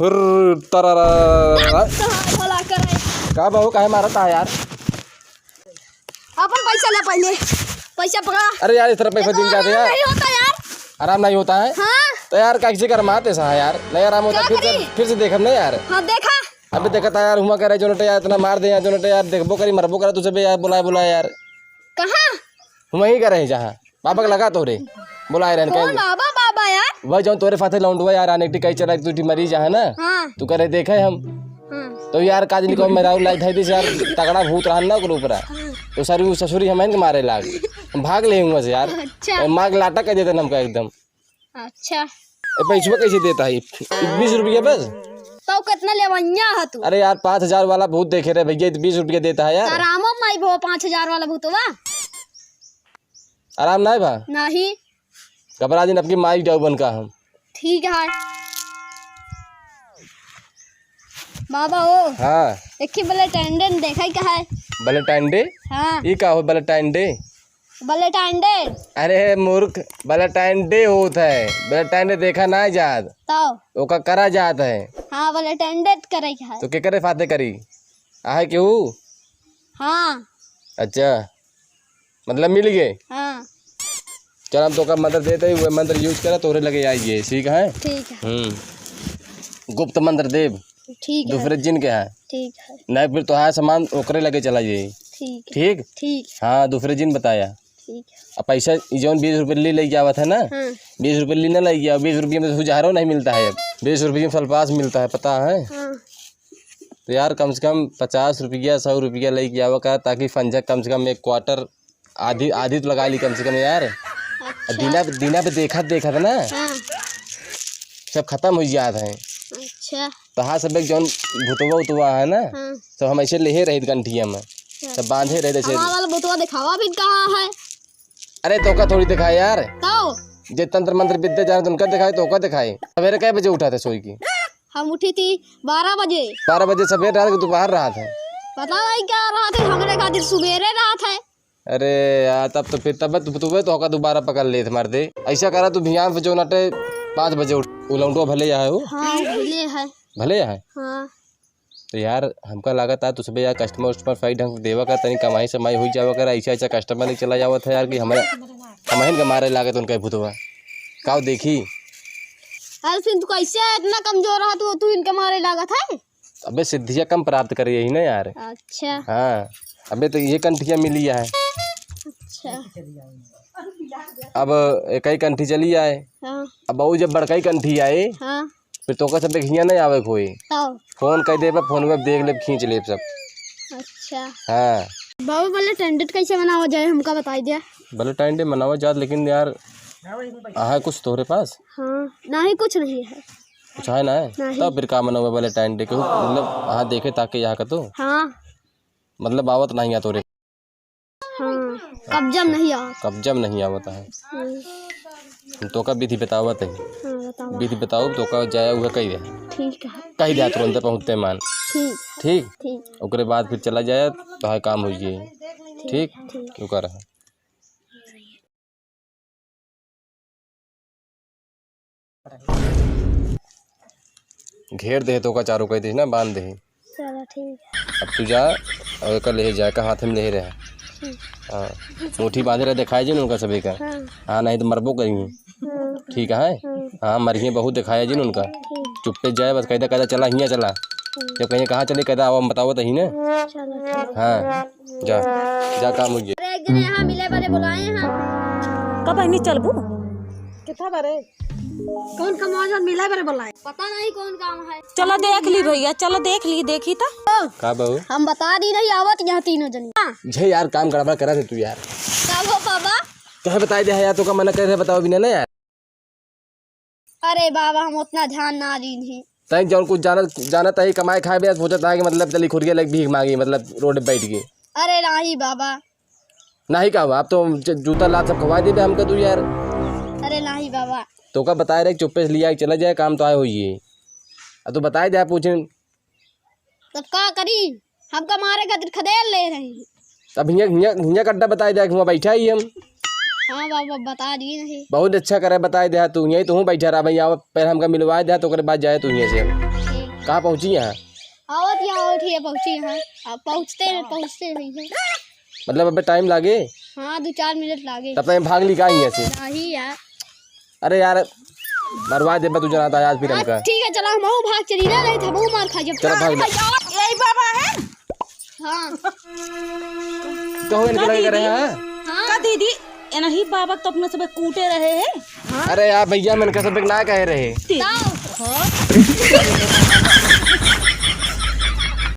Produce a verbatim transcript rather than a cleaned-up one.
हुर्र, तररररर। भला करे। का बहू, काहे मारत है यार? अपन पैसा ले पहिले। पैसा पकड़ा। अरे यार, इस तरह पैसा ए, दिन जाते यार। नहीं होता यार। आराम नहीं होता है? हाँ। तो यार, कैसे गरमाते सा यार? नहीं आराम होता, का फिर से, करी? फिर से देखब ना यार। हाँ, देखा। अबे देखा था यार, हुआ करे जो नटे यार, इतना मार दे यार, जो नटे यार, देखबो करी, मरबो करा तुझे बे यार, बुलाए, बुलाए यार। कहाँ? वहीं करे हैं जहाँ। बाबा के लगा तोरे। बुलाए रहन कौन कहे। बाबा, बाबा यार? वही जौन तोरे फाथे लौंडुआ यार, आने टिकाई चला, तू टी मरी जा है ना? हाँ। तू करे देखे हम। हाँ। तो यार, काजनी को मेरा लाइट है दिस यार, तगड़ा भूत रहन ना ओकरे ऊपर। हाँ। तो सर, वो ससुरी हमन के मारे लाग। हम भाग ले हुआ से यार। अच्छा। ए, मार के लाटा कर देते हमका एकदम। अच्छा। ए, पैसवा कैसे देता है? बीस रुपया बस। तो कितना लेवैया है तू? अरे यार, पाँच हजार वाला भूत देखे रहे भैया, तो बीस रुपया देता है यार। आरामो माई भो पाँच हजार वाला भूतवा। आराम ना है बा? नहीं। घबरा दिन, आपकी माई जाऊ बन का हम। ठीक है। बाबा हो। हाँ। एक ही Valentine Day देखा ही कहा है? Valentine Day? हाँ। ई का हो Valentine Day? Valentine Day। अरे मूर्ख, Valentine Day होत है, Valentine Day देखा ना जात। तो? ओका करा जात है। हाँ, Valentine Day करे के है। तो के करे फाते करी? आहे केहू? हाँ। अच्छा, मतलब मिल गए? हाँ। चल, हम तोका मंत्र देते ही, वो मंत्र use करा, तोरे लगे आइए, ठीक है? ठीक है। हम्म। गुप्त मंत्र देब। ठीक है। दूसरे जिन के है। ठीक है। नहीं, फिर तोहार सामान ओकरे लगे चला जाई। ठीक है। ठीक? ठीक। हाँ, दूसरे जिन बताया। ठीक है। अब पैसा ई जौन बीस रुपये ले लेके आवत है ना, हाँ। बीस रुपये ले ना लेके आओ, बीस रुपये में तो सुझारो नहीं मिलता है। अब बीस रुपये में सल्फास मिलता है, पता है? हाँ। तो यार, कम से कम पचास रुपया, सौ रुपया लेके आवा का, ताकि फंजा कम से कम एक quarter, आधी, आधी तो लगा ली कम से कम यार। अच्छा। दीना, दीना पे देखत, देखत ना, हाँ। सब खत्म हो जात है। अच्छा। तो हाँ, सब एक जौन भुतवा उतवा है ना, हाँ। सब हम ऐसे लेहे रहित गंठिया में, अच्छा। सब बांधे रहित ऐसे। हमारा वाला भुतवा दिखावा भी कहाँ है? अरे, तोका थोड़ी दिखाए यार। तो? जे तंत्र मंत्र विद्या जानत उनका दिखाए, तोका दिखाए। सवेरे कै बजे उठा थे सोई की? हम उठी थी बारह बजे। बारह बजे सवेरे रात के दोपहर रहा था। पता नहीं क्या रहा था, हमरे खातिर सुबेरे रहा था। अरे यार, तब तो फिर, तब तो, तू तो होका दोबारा पकड़ लेत मर्दे। ऐसा करा, तू भियान पे जो नटे पाँच बजे उठ, उ लौंडो भले आए हो। हाँ, भले है। भले आए? हाँ। तो यार, हमका लागत है, तू सबे यार customer उस्टमर सही ढंग से देवा कर, तनी कमाई समाई हो जावा कर, ऐसा, ऐसा customer नहीं चला जावत है यार, कि हमारे, हमहिन के मारे लागत उनका भूतवा। काव देखी? अरे, फिर तू कैसे इतना कमजोर रहा, तू, तू इनके मारे लागत है? अबे सिद्धिया कम प्राप्त करे यही ना यार। अच्छा। हाँ, अबे तो ये कंठिया मिली है। अच्छा। अब एक ही कंठी चली आए। हाँ। अब वो जब बड़का ही कंठी आए, हाँ। फिर तोका सब हियाँ नहीं आवे कोई। तब? फोन कर देबा, फोन में देख लेब, खींच लेब सब। अच्छा। हाँ। बाबू, Valentine Day कैसे मनावा जाए, हमका बताई दे। Valentine Day मनावा जात, लेकिन यार, आहे कुछ तोहरे पास? हाँ, नहीं, कुछ नहीं है। कुछ आहे ना है? नहीं। तब फिर का मनावा Valentine Day के? मतलब, हाँ, देखे ताके यहाँ का तो? हाँ। मतलब, आवत नहीं है तोरे? हाँ, कब्जा में नहीं आवत। कब्जा में नहीं आवत है। हम्म। हम तोका विधि बतावत है। हाँ, बतावा। विधि बताओ, तोका जाया हुआ कही रहे। ठीक है। कही दे तुरंत पहुँचते मान। ठीक। ठीक? ठीक। ओकरे बाद फिर चला जाए, तो है काम हो जाए। ठीक? ठीक। क्यों कर रहा? घेर दे तोका चारों कह दे ना, बांध दे। चलो ठीक है। अब तू जा और एकर ले जा, का हाथ में ले रहे। ठीक। हाँ, मुट्ठी बांधे रहे, दिखाए जिन उनका सभी का। हाँ। हाँ, नहीं तो मरबो करेंगे। हाँ। ठीक है? हाँ। हाँ, मरिए बहुत दिखाया जिन उनका। ठीक। चुप्पे जाए, बस कहता, कहता, "चला, हियाँ चला।" हम्म। जब कहीं, "कहाँ चली?" कहता, "आओ, हम बताओ तो ही ना।" चलो, चलो। हाँ, जा, जा, काम हो गया। अरे, एक जने यहाँ मिले बरे बुलाए हैं। कब बहिनी चलबू? कितना बरे? कौन कमवा जौन मिले बरे बुलाए? पता नहीं कौन काम है। चलो देख ली भैया, चलो देख ली, देखी तो। का बहू? हम बता दी नहीं, आवत यहाँ तीनों जनी। झे यार, काम गड़बड़ करा थे तू यार। का हो बाबा? कहे बताई दे है यार, तोका मना करे थे, बताओ बिना ना यार। अरे बाबा, हम उतना ध्यान ना दीन ही। तैं जौन कुछ जानत, जानत है, कमाए खाए बे, सोचत है कि मतलब चली खुरिया लग भीख मांगी, मतलब रोड पे बैठ के। अरे नाही बाबा। नाही का हुआ, आप तो ज-, जूता लात सब खवाए देबे हमके तू यार। अरे नाही बाबा। तोका बताए रहे, चुप्पे से लिया के चला जाए, काम तो आए होइए। अब तो बताए दे, आप पूछे तब का करी? हमका मारे खातिर खदेड़ ले रही। अब हियाँ, हियाँ, हियाँ कड्डा बताए दे कि हुआँ बैठा ही हम। हाँ बाबा, बता दिए नहीं। बहुत अच्छा करे, बताए दे तू। यहीं तो हूँ बैठा रहा भैया, अब पहले हमका मिलवाए दे तो ओकरे बाद जाए तू हियाँ से। कहाँ पहुँची यहाँ? आवत यहाँ, आवत ही पहुँची यहाँ। अब पहुँचते, पहुँचते नहीं है। मतलब अबे टाइम लागे? हाँ, दो चार मिनट लागे। तब तक भाग ली का यहाँ से? नहीं यार। अरे यार, मरवा देबा तू जना था आज फिर हाँ, हमका। ठीक है, चला हम भाग चली ना, नहीं तो हम मार खा जब। चला भाग ले। यही बाबा है। हाँ। कहो इनके लगे करे हैं? हाँ। का दीदी, एनही बाबा तो अपने सब कूटे रहे हैं। अरे यार भैया, मैंने कहा सब ना कहे रहे। ताऊ।